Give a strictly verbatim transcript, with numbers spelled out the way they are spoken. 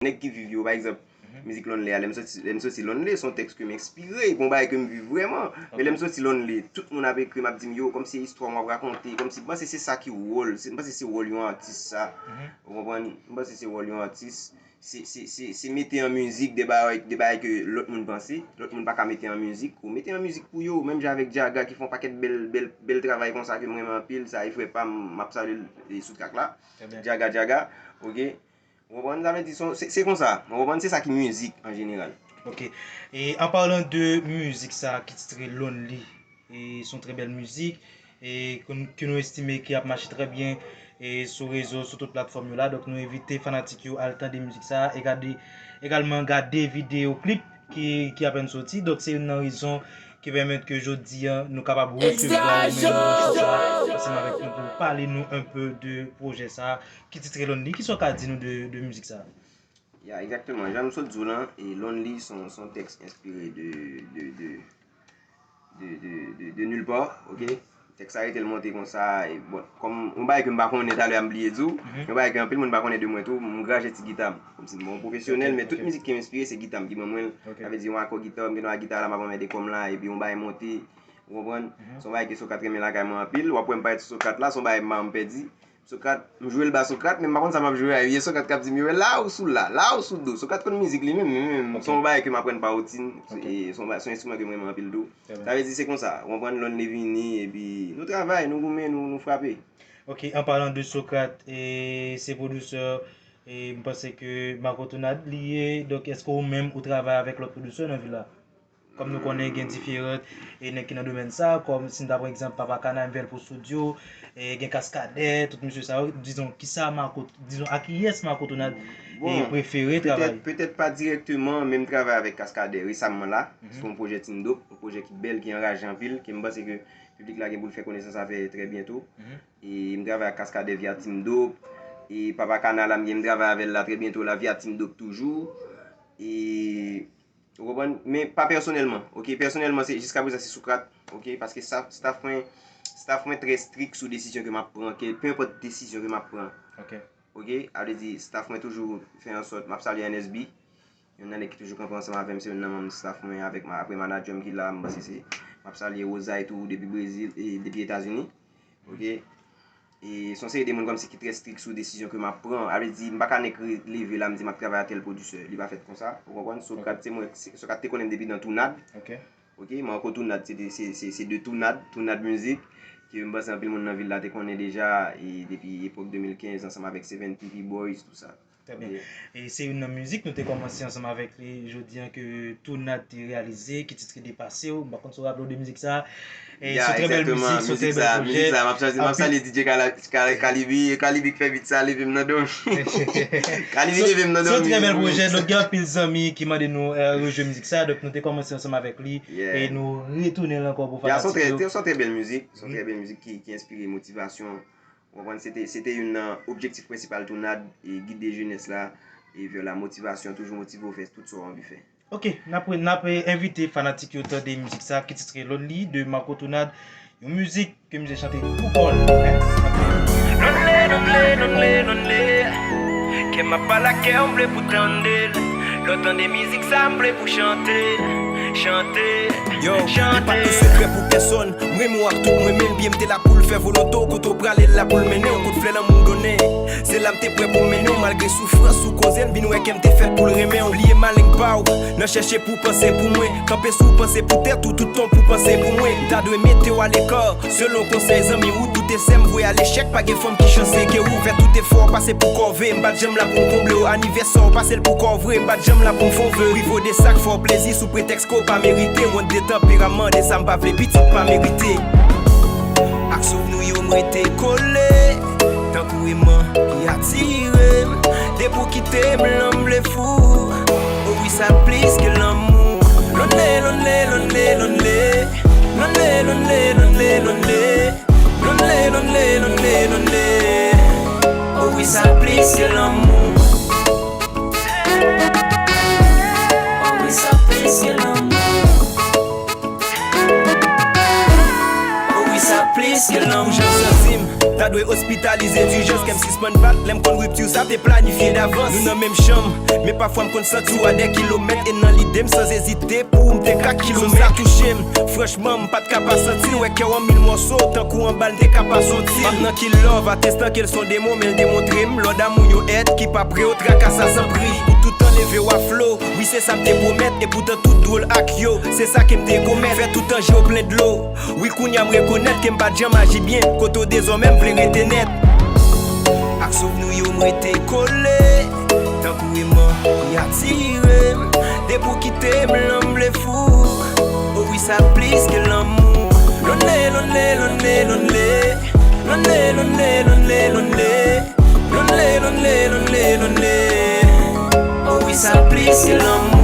nèg ki viv yo, pa egzanp, mizik Lonely a, lè m soti, lè m soti Lonely, se yon tèks ke m enspire, bon bagay ke m viv vrèman. Men lè m soti Lonely, tout moun ap ekri m, ap di m, yo, kòmsi se istwa m w ap rakonte, kòmsi, m panse se sa ki wòl, se, m panse se wòl yon atis sa. Ou konprann? M panse se wòl yon atis. Se, se, se, se mete an mizik de bagay, de bagay ke lòt moun panse. Lòt moun pa ka mete an mizik. Ou mete an mizik pou yo. Menm jan avèk Djaga ki fè yon pakèt bèl, bèl, bèl travay konsa ke m renmen anpil. Sa e frè pa m, m ap salye l, e, sou trak la. Djaga, Djaga. Oke. Ou konprann? Sa vle di, se, se, se konsa. Ou konprann? Se sa ki mizik an jeneral. Ok. E an palan de mizik sa ki titre Lonely, e se yon trè bèl mizik, e ke n-, ke nou estime ki ap mache trè byen, e sou rezo, sou tout platfòm yo la. Donk, nou envite fanatik yo al tande mizik sa, e gade, egalman gade videyo klip ki, ki apèn soti. Donk, se youn nan rezon ki pèmèt ke jodi a, nou kapab resevwa ou menm nan chou sa, ansanm avèk nou pou pale nou un peu de pwojè sa, ki titre Lonely. Kisa w ka di nou de, de mizik sa? Ya, egzakteman. Jan m sot di w lan, e Lonely se yon, se yon tèks enspire de, de, de, de, de, de, de nulle part, oke? Tèks la rete l monte konsa, e bon, kòm yon bagay ke m pa konnen, talè a m bliye di w, yon bagay ke anpil moun pa konnen de mwen tou, m graje ti gita m. Kòmsi m pa yon pwofesyonèl, men tout mizik ke m enspire, se gita m ki ban mwen l. Sa vle di yon akò gita, m gen yon gita la, m ap anmède kò m la, epi yon bagay monte, ou konprann? Se yon bagay ke Socrate renmen lakay mwen anpil, w ap wè m parèt sou Socrate la, se yon bagay m pa janm pèdi. Socrate, m jwe l ba Socrate, men m pa konn sa m ap jwe a. Ebyen Socrate k ap di m, yo, la ou sou la, la ou sou do. Socrate konn mizik li menm, li menm. Se yon bagay ke m aprann pa woutin. E se yon ba-, se yon enstriman ke m renmen anpil tou. Sa vle di se konsa. Ou konprann, Lonely vini, epi nou travay, nou goumen, nou, nou frape. Ok, an palan de Socrate, e se pwodisè, e m panse ke Marco Tonad li ye. Donk, èske ou menm ou travay avèk lòt pwodisè nan vil la? Kòm nou konnen gen diferan, e, nèg ki nan domèn sa, kòm si n ta pran egzanp Papa Kana, M V L Pro Studio, e, gen Kaskadè, tout mesye sa yo, dizon, kisa Marco, dizon, a kiyès Marco Tonad, e, prefere travay? Petèt, petèt pa dirèkteman, men m travay avèk Kaskadè resamman la, sou yon pwojè Team Dope, yon pwojè ki bèl, ki anraje anpil, ke m panse ke piblik la gen pou l fè konesans avè trè byento. E m travay ak Kaskadè via Team Dope, e Papa Kana la, m gen, m travay avè l la trè byento la via Team Dope toujou. E Ou konprann? Men pa pèsonèlman, oke? Pèsonèlman, se, jiskaprezan, se Socrate, oke? Paske staff, staff mwen, staff mwen trè strik sou desizyon ke m ap pran, ke, pe enpòt desizyon ke m ap pran. Oke? A vle di, staff mwen toujou fè an sòt, m ap salye N S B, youn nan nèg ki toujou kanpe ansanm avè m, se youn nan manm staff mwen, avèk ma-, apre manadjè m ki la, m panse se, m ap salye Wozay tou, depi Brezil, e depi Etazini. Oke? E se yon seri de moun kòmsi ki trè strik sou desizyon ke m ap pran. A vle di, m pa ka nèk re-, leve la, m di m ap travay ak tèl pwodisè. Li pa fèt konsa, ou konprann? Socrate, se mwen, se, Socrate te konnen m depi nan Tounad. Oke, Marco Tounad, se de, se, se, se de Tounad, Tounad Music, ke m panse anpil moun nan vil la te konnen deja, e depi epòk de mil kenz, ansanm avèk Seven P P Boys, tou sa. Trè byen. E se youn nan mizik nou te kòmanse ansanm avèk li jodi a ke Tounad te reyalize, ki titre Depase w. M pa konn si w raple w de mizik sa. E se yon trè bèl mizik, se yon trè bèl pwojè. Mizik sa, m ap salye, m ap salye D J Kala-, Kala-, Kalibi, e Kalibi k fè beat sa, leve m nan dòmi. Kalibi leve m nan dòmi. Se yon trè bèl pwojè, donk gen anpil zanmi ki mande nou, e, rejwe mizik sa, donk nou te kòmanse ansanm avèk li, e nou retounen l ankò pou fanatik yo. Se yon trè, se yon trè bèl mizik, se yon trè bèl mizik ki, ki enspire motivasyon. Ou konprann, se te, se te youn nan objektif prensipal Tounad, e gide jenès la, e vè la motivasyon, toujou motive w fè tout sa w anvi fè. Ok, n ap, n ap, e, envite fanatik yo tande mizik sa ki titre Lonely de Marco Tounad, yon mizik ke misye chante pou kò l, en. Lonely, lonely, lonely, lonely. Kè m ap pale ak kè w, m vle pou tande l. Lè w tande mizik sa, m vle pou chante l, chante l. Yo, li pa yon sekrè pou pèsonn. M renmen w ak tout mwen, men byen m te la pou l fè volonte w. Kote w prale, l la pou l mennen w. Kout flè lanmou w donnen, se la m te prè pou m mennen w. Malgre soufrans ou koze m, vin wè kè m te fèt pou l renmen w. Bliye maleng pa w nan chèche pou panse pou mwen. Kanpe sou panse pou tèt ou, tout tan pou panse pou mwen. M ta dwe mete w aleka, selon konsèy zanmi ou. Doute sè m, voye al echèk, pa gen fanm ki chanse ke ou. Fè tout efò w, pase pou kò w ve. M pa t janm la pou m konble w. Anivèsè w, pase l pou kò w vre. M pa t janm la pou m fè w ve. Prive w de sa k fè w plezi sou pretèks ke w pa merite. Wont de tanperaman, de sa m pa vle, pitit pa merite. Ak souvni yo m rete kole, tankou eman ki atire m. Depi w kite m lan, m vle fou. O wi, sa plis ke lanmou. Lonely, lonely, lonely, lonely. Lonely, lonely, lonely, lonely. Lonely, lonely, lonely, lonely. O wi, sa plis ke lanmou. O wi, sa plis ke lanmou. O wi, sa plis ke lanmou. Jan w santi m, ta dwe Ospitalize dijans, kè m sispann bat, lè m konn ripti sa te planifye davans. Nou nan menm chanm, men pafwa m konn santi w a dè kilomèt, e nan lide m san ezite pou ou m te ka kilomèt. Sa touche m, franchman m pa t ka pa santi l, wè kè w an mil mòso, tankou an bal m te ka pa soti. M ap nan ki love, atestan ke l s on demon, men l demontre m lòd a moun yo èt ki pa pre yo traka sa san pri. Pou toutan leve w a flo, wi se sa m te pwomèt, e poutan tout dwòl ak yo, se sa ke m te komèt. Fè toutan je w plen dlo. Wi, kounye a m rekonèt ke m pa t janm aji byen. Kote w dezòmè m vle rete nèt. Ak souvni yo m rete kole, tankou eman ki atire m. Depi w kite m lan m vle fou. O wi, sa plis ke lanmou. Lonely, lonely, lonely, lonely. Lonely, lonely, lonely, lonely. Lonely, lonely, lonely, lonely. O wi, sa plis ke lanmou.